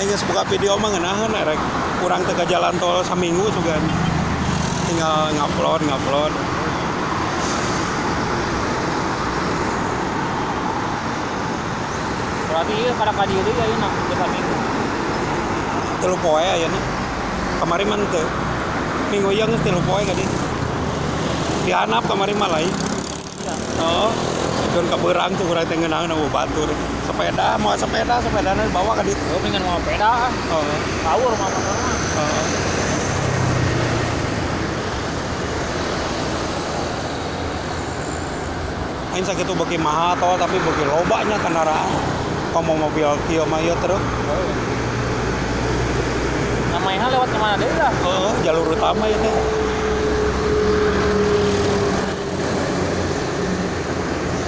Aing geus buka video mah ngeunaheun erek urang teh ka jalan tol saminggu sugan. Tinggal ngupload. Berarti ieu kada ka dieu deui ayeuna geus saminggu. 3 poe ayeuna. Kamari mah teu. Minggu ieu geus 3 poe ka dieu. Dihanap kamari mah lain. Oh, don kabeurang tuh urang teh ngeunaheun anu batur. Sepeda, mau sepeda, sepedana dibawa ka ditu. Oh, mendingan mau sepeda. Heeh. Tawur mah motor mah. Heeh. Aing sakitu beuki mahal tol tapi beuki loba nya kendaraan. Komo mobil kieu mah ieu truk. Namanya lewat kemana deui lah? Heeh, jalur utama ieu teh.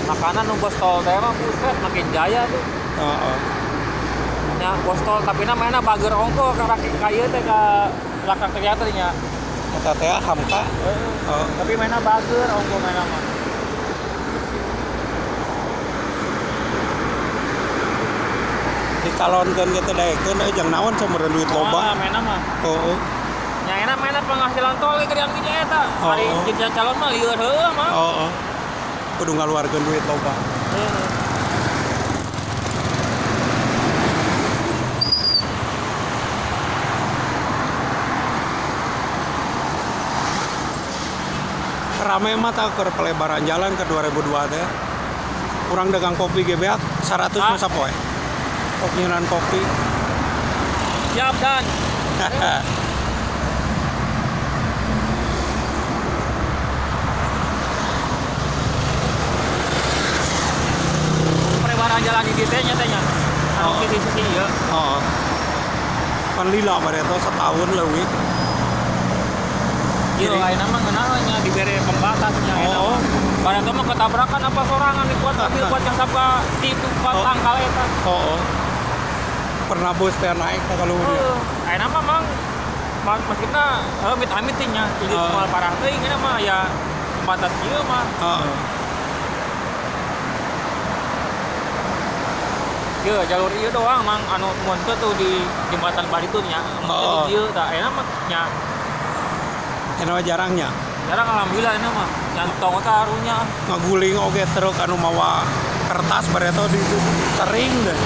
Makanan nu bos tol teh mah buset makin jaya tuh. Heeh. Nya bos tol tapi na mainna bager ongko ka ka ieu teh ka belakang teater nya. Eta teh Hamka. Heeh. Tapi mainna bager ongko mainna mah. Dicalonkeun ge teh daekeun euy jang naon sameureun duit loba. Ah, mainna mah. Heeh. Nya enak mainna penghasilan tol ge keur ge eta. Ari jadi calon mah lieur heueuh mah. Heeh. Kudu ngaluarkeun duit loba. Heeh. Rame mah tah keur pelebaran jalan ke 2002 teh. Urang dagang kopi ge beak 100 mah sapoe. Kopinan kopi. Siap dan. Pelebaran jalan di teh nya teh nya. Anu sisi-sisi ieu. Heeh. Pan lila bareto setahun leuwih. Ieu ayeuna mah ngeunaheun nya dibere pembatas nya ayeuna. Oh. Bareto mah ketabrakan apa sorangan dikuat mobil kuat yang sapa titu kuat tangkal eta. Heeh. Pernah bus teh naik teh kalau dia. Ayeuna mah mang maksudna amit-amit teh nya jadi moal parah teuing nya mah ya pembatas ieu mah. Heeh. Ieu jalur ieu doang mang anu mun teu tuh di jembatan Baritu nya. Mun teu ieu tah ayeuna mah nya. Ayeuna jarangnya. Jarang alhamdulillah ayeuna mah. Nyantong teh arunya. Ngaguling oge truk anu mawa kertas bareto di sering deh.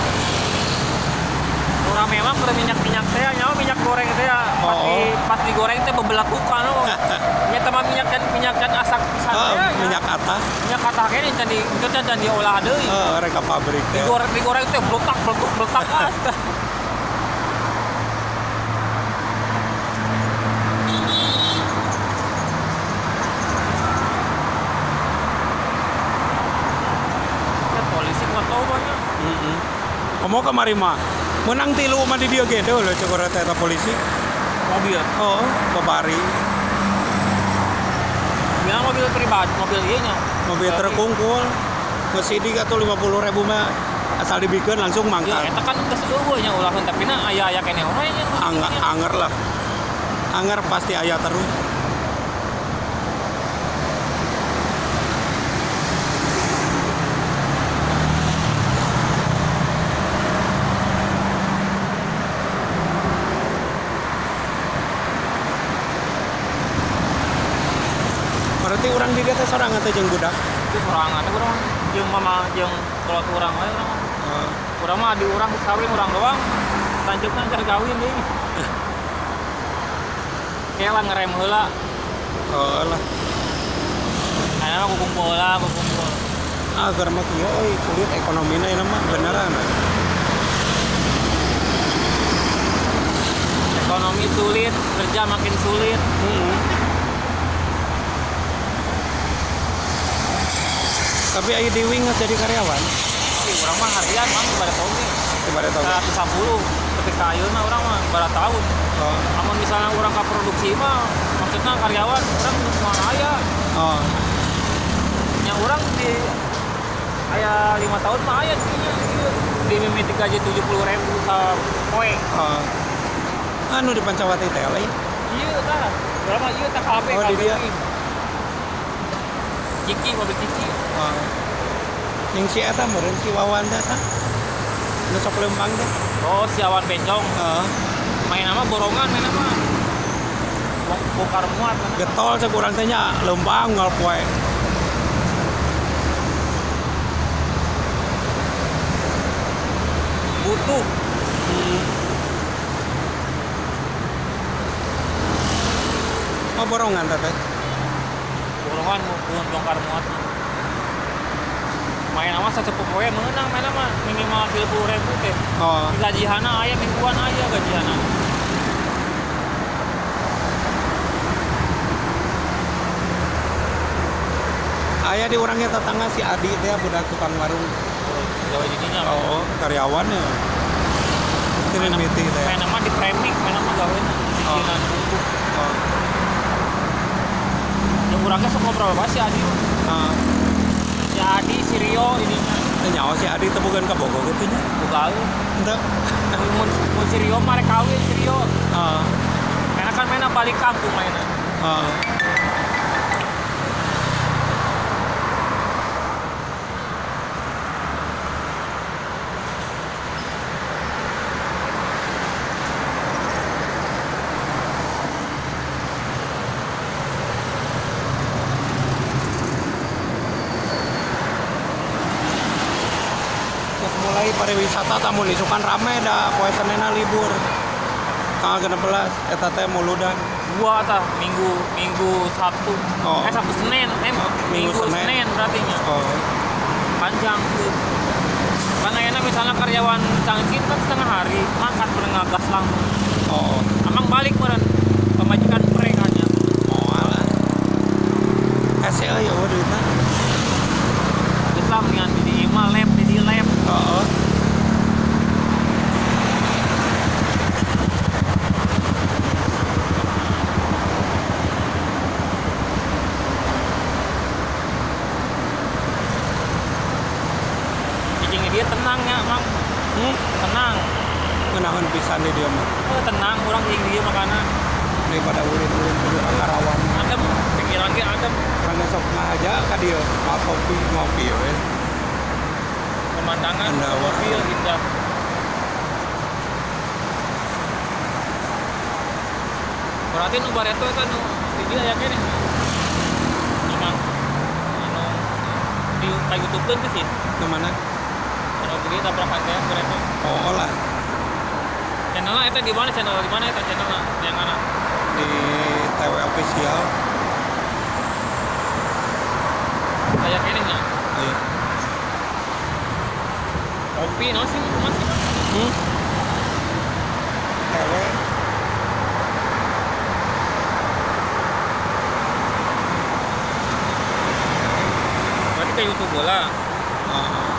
Rame mah keur minyak-minyak teh nyawa minyak goreng teh pas digoreng teh bebelatukan oh. Nya teh mah minyak kan asak pisan teh. Minyak atah. Minyak atah kene can di teu can diolah deui. Heeh, rek ka pabrik teh. Digoreng teh bletak ah. Ya polisi nggak tahu banyak. Heeh. Komo kamari mah menang 3 mah di dieu ge teh lho cukur teh eta polisi. Mobil. Oh, babari. Bilang mobil pribadi, mobil ieu nya. Mobil truk kungkul. Geus sidik atuh 50.000 mah asal dibikeun langsung mangkat. Ya eta kan geus eueuh nya ulahkeun tapi na aya-aya keneh wae nya. Anger lah. Anger pasti aya terus. Berarti urang di dieu teh sorangan teh jeung budak. Itu sorangan teh urang jeung mama jeung kolot urang wae urang. Urang mah di urang kawin urang doang. Lanjutna can kawin deui. Kayak lah ngerem heula. Heeh lah. Ayeuna mah kukumpul heula, kukumpul. Ah, keur mah kieu euy, sulit ekonomina ieu mah beneran. Ekonomi sulit, kerja makin sulit. Heeh. Tapi aya di Wing jadi karyawan. Ih, urang mah harian mang ibarat oge. Ibarat oge. 110 tapi ka ayeuna urang mah ibarat tahun. Oh. Amun misalnya urang ka produksi mah maksudna karyawan urang geus moal aya. Oh. Nya urang di aya 5 tahun mah aya sih nya di mimiti gaji 70.000 sapoe. Oh. Anu di Pancawati teh lain. Ieu tah. Urang mah ieu tah KB. Oh, di dia. Ciki, mobil Ciki. Oh. Yang si eta meureun si Wawan teh tah. Nu sok lempang teh. Oh, si awan bencong. Heeh. Main nama borongan, main nama. Bongkar muat. Getol cek urang teh nya lempang unggal poe. Butuh. Oh, borongan teh. Borongan bongkar muat. Main nama satu poe menang main nama minimal 30.000 teh. Oh. Gajihana aya mingguan aya gajihana. Aya di orangnya tetangga si Adi teh budak tukang warung. Gawe jadinya. Oh, karyawannya. Teu mimiti teh. Main nama di premik, main nama gawena. Bikinan buku. Oh. Yang orangnya sok ngobrol bae si Adi. Heeh. Si Adi, si Rio ininya. Nyawa si Adi teh boga ka Bogor kitu nya. Boga euy. Henteu. Mun si Rio mah rek kawin si Rio. Heeh. Karena kan mainna balik kampung mainna. Heeh. Mulai pariwisata tamu isukan rame dah poe Senena libur tanggal 16 eta teh muludan dua tah minggu Sabtu. Oh. Sabtu Senin, minggu Senin berarti nya. Oh. Panjang tuh. Karena enak misalnya karyawan Cangcin kan setengah hari makan pernah ngagas langsung. Oh. Amang balik meureun pamajikan mereka nya. Oh alah. Hese euy eueuh duitna. Geus lah mendingan di imah lem di lem. Heeh. Dia tenang ya, Mang. Tenang. Ngeunangan pisan di dia mah. Oh, tenang, urang jeung dia makana. Daripada ulin-ulin kudu ka Karawang. Adem, pikiran ge adem. Urang sok ngahaja ka dieu, kopi ngopi we. Pemandangan mobil indah. Berarti nu bareto eta nu di dieu aya keneh. Emang anu di ka YouTube-keun teh sih. Nu mana? Kalau begini tabrakan teh bareto. Oh lah. Channelna eta di mana channel di mana eta channelna yang mana? Di TW Official. Aya keneh nya? Iya. Kopi no sih masih. TW. Berarti ke YouTube bola. Heeh.